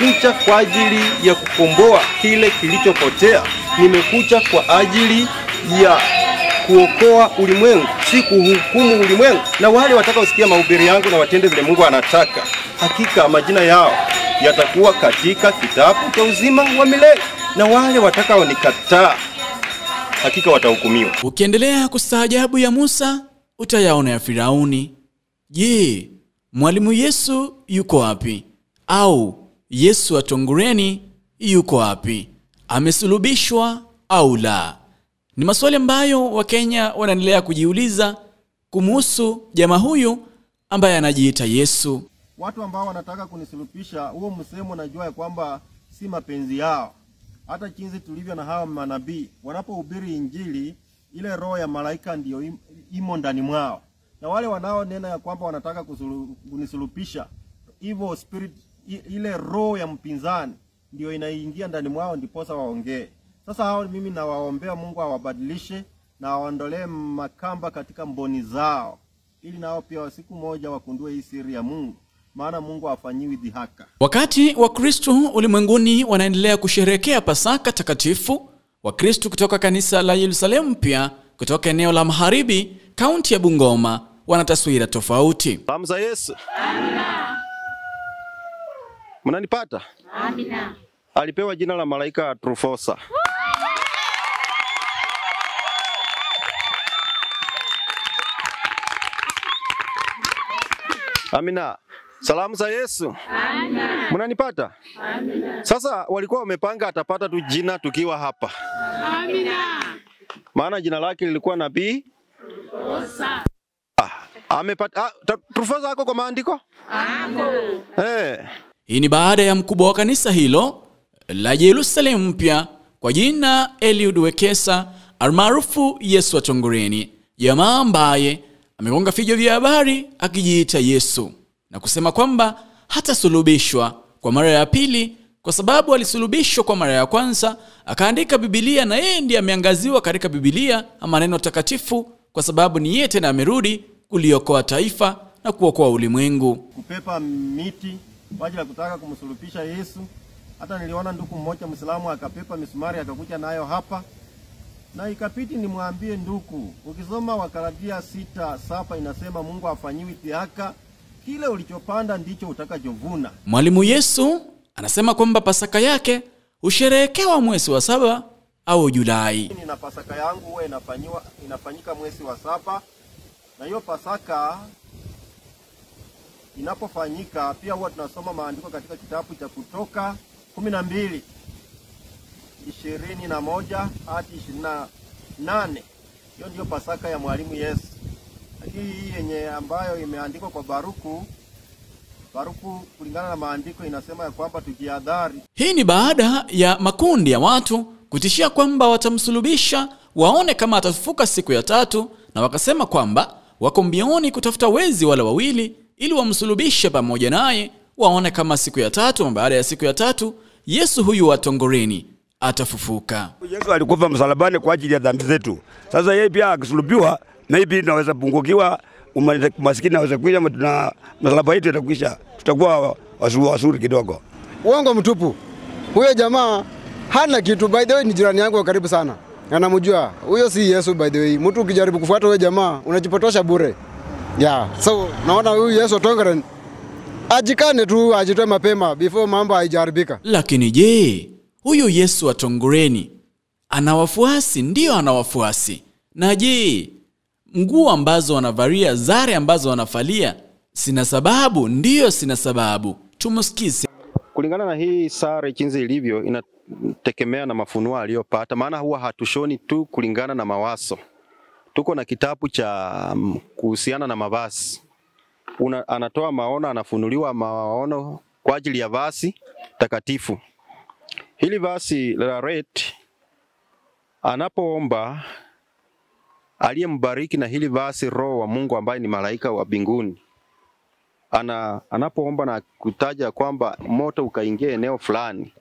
Nimekuja kwa ajili ya kukomboa kile kilichopotea. Nimekuja kwa ajili ya kuokoa ulimwengu, si kuhukumu ulimwengu. Na wale watakaosikia mahubiri yangu na watende vile Mungu anataka, hakika majina yao yatakuwa katika kitabu cha uzima wa milele. Na wale watakaonikataa, hakika watahukumiwa. Ukiendelea kustaajabu ya Musa, utayaona ya Firauni. Je, Mwalimu Yesu yuko wapi? Au Yesu wa Tongoreni yuko wapi? Amesulubishwa au la? Ni maswali ambayo Wakenya wanaendelea kujiuliza kumhusu jamaa huyu ambaye anajiita Yesu. Watu ambao wanataka kunisulubisha, huo msemo najua ya kwamba si mapenzi yao. Hata jinsi tulivyo na hawa manabii, wanapohubiri Injili, ile roho ya malaika ndiyo imo ndani mwao. Na wale wanaonena ya kwamba wanataka kunisulubisha, hivyo spirit, ile roho ya mpinzani ndio inaingia ndani mwao, ndiposa waongee. Sasa hao mimi nawaombea Mungu awabadilishe na awaondolee makamba katika mboni zao, ili nao pia siku moja wakundue hii siri ya Mungu, maana Mungu hafanyiwi dhihaka. Wakati Wakristo ulimwenguni wanaendelea kusherehekea Pasaka takatifu, Wakristo kutoka kanisa la Yerusalemu Mpya kutoka eneo la Magharibi, kaunti ya Bungoma, wana taswira tofauti. Salamu za Yesu. Amina. Mnanipata? Amina. Alipewa jina la malaika Trufosa. Amina. Salamu za Yesu. Amina. Mnanipata? Amina. Sasa walikuwa wamepanga atapata tu jina tukiwa hapa. Amina. Maana jina lake lilikuwa Nabii Trufosa. Amepata Trufosa ako kwa maandiko? Ako. Hii ni baada ya mkubwa wa kanisa hilo la Yerusalemu Mpya kwa jina Eliud Wekesa almaarufu Yesu wa Tongoreni, jamaa ambaye amegonga vichwa vya habari akijiita Yesu na kusema kwamba hatasulubishwa kwa mara ya pili kwa sababu alisulubishwa kwa mara ya kwanza, akaandika Biblia na yeye ndiye ameangaziwa katika Biblia ama neno takatifu, kwa sababu ni yeye tena amerudi kuliokoa taifa na kuokoa ulimwengu. Kupepa miti kwa ajili ya kutaka kumsulubisha Yesu. Hata niliona ndugu mmoja Muislamu akapepa misumari akakuja nayo hapa. Na ikapiti nimwambie ndugu, ukisoma Wakalatia 6:7 inasema Mungu hafanyiwi dhihaka, kile ulichopanda ndicho utakachovuna. Mwalimu Yesu anasema kwamba Pasaka yake husherehekewa mwezi wa 7 au Julai. Nina Pasaka yangu huwa inafanyika mwezi wa 7, na hiyo Pasaka inapofanyika pia huwa tunasoma maandiko katika kitabu cha Kutoka 12:21 hadi 28. Hiyo ndiyo Pasaka ya Mwalimu Yesu. Lakini hii yenye ambayo imeandikwa kwa Baruku kulingana na maandiko inasema ya kwamba tujihadhari. Hii ni baada ya makundi ya watu kutishia kwamba watamsulubisha waone kama atafufuka siku ya 3, na wakasema kwamba wako mbioni kutafuta wezi wale wawili ili wamsulubishe pamoja naye, waone kama siku ya 3, baada ya siku ya 3 Yesu huyu wa Tongoreni atafufuka. Yesu alikufa msalabani kwa ajili ya dhambi zetu. Sasa yeye pia akisulubiwa, maybe tunaweza pungukiwa, umaskini naweza kuisha, na msalaba yetu itakwisha, tutakuwa wazuri kidogo. Uongo mtupu. Huyo jamaa hana kitu. By the way, ni jirani yangu wa karibu sana. Anamjua. Huyo si Yesu by the way. Mtu ukijaribu kufuata huyo jamaa unajipotosha bure. Yeah. So naona huyu Yesu Tongoreni ajikane tu, ajitoe mapema before mambo haijaharibika. Lakini je, huyu Yesu wa Tongoreni ana wafuasi? Ndio, ana wafuasi. Na je, nguo ambazo wanavalia, zare ambazo wanafalia, sina sababu? Ndio, sina sababu. Tumsikize. Kulingana na hii sare jinsi ilivyo, inategemea na mafunuo aliyopata, maana huwa hatushoni tu kulingana na mawazo. Tuko na kitabu cha kuhusiana na mavazi. Anatoa maono, anafunuliwa maono kwa ajili ya vazi takatifu. Hili vazi la red, anapoomba aliyembariki na hili vazi Roho wa Mungu ambaye ni malaika wa mbinguni, anapoomba na kutaja kwamba moto ukaingia eneo fulani,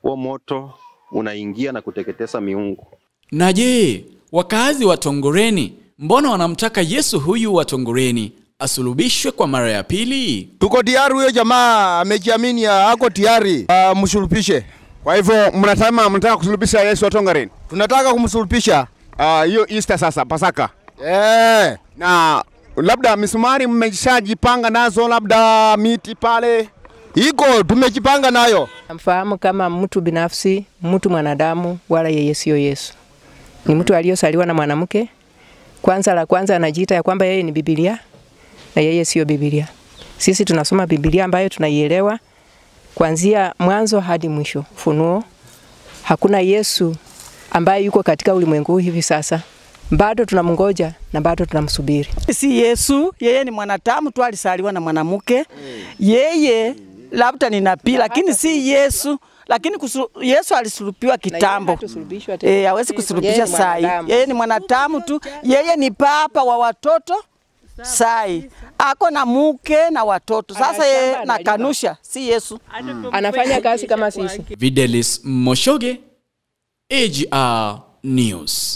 huo moto unaingia na kuteketeza miungu. Na je, wakazi wa Tongoreni mbona wanamtaka Yesu huyu wa Tongoreni asulubishwe kwa mara ya pili? Tuko tayari, huyo jamaa amejiamini, ako tayari msulubishe. Kwa hivyo mnataka kusulubisha Yesu wa Tongaren? Tunataka kumsulubisha hiyo Easter sasa, Pasaka. Na labda misumari mmeshajipanga nazo, labda miti pale iko, tumejipanga nayo. Namfahamu kama mtu binafsi, mtu mwanadamu, wala yeye sio Yesu. Ni mtu aliyosaliwa na mwanamke. Kwanza la kwanza anajiita ya kwamba yeye ni Biblia na yeye sio Biblia. Sisi tunasoma Biblia ambayo tunaielewa kuanzia mwanzo hadi mwisho, Ufunuo. Hakuna Yesu ambaye yuko katika ulimwengu hivi sasa. Bado tunamngoja na bado tunamsubiri. Si Yesu, yeye ni mwanadamu tu, alisaliwa na mwanamke. Yeye labda ni nabii, lakini si Yesu. Lakini Yesu alisulubiwa kitambo. Hawezi kusulubisha sai. Yeye ni mwanadamu tu. Yeye ni papa wa watoto sai. Ako na mke na watoto. Sasa yeye nakanusha, si Yesu. Anafanya kazi kama sisi. Videlis Moshoge, AGR News.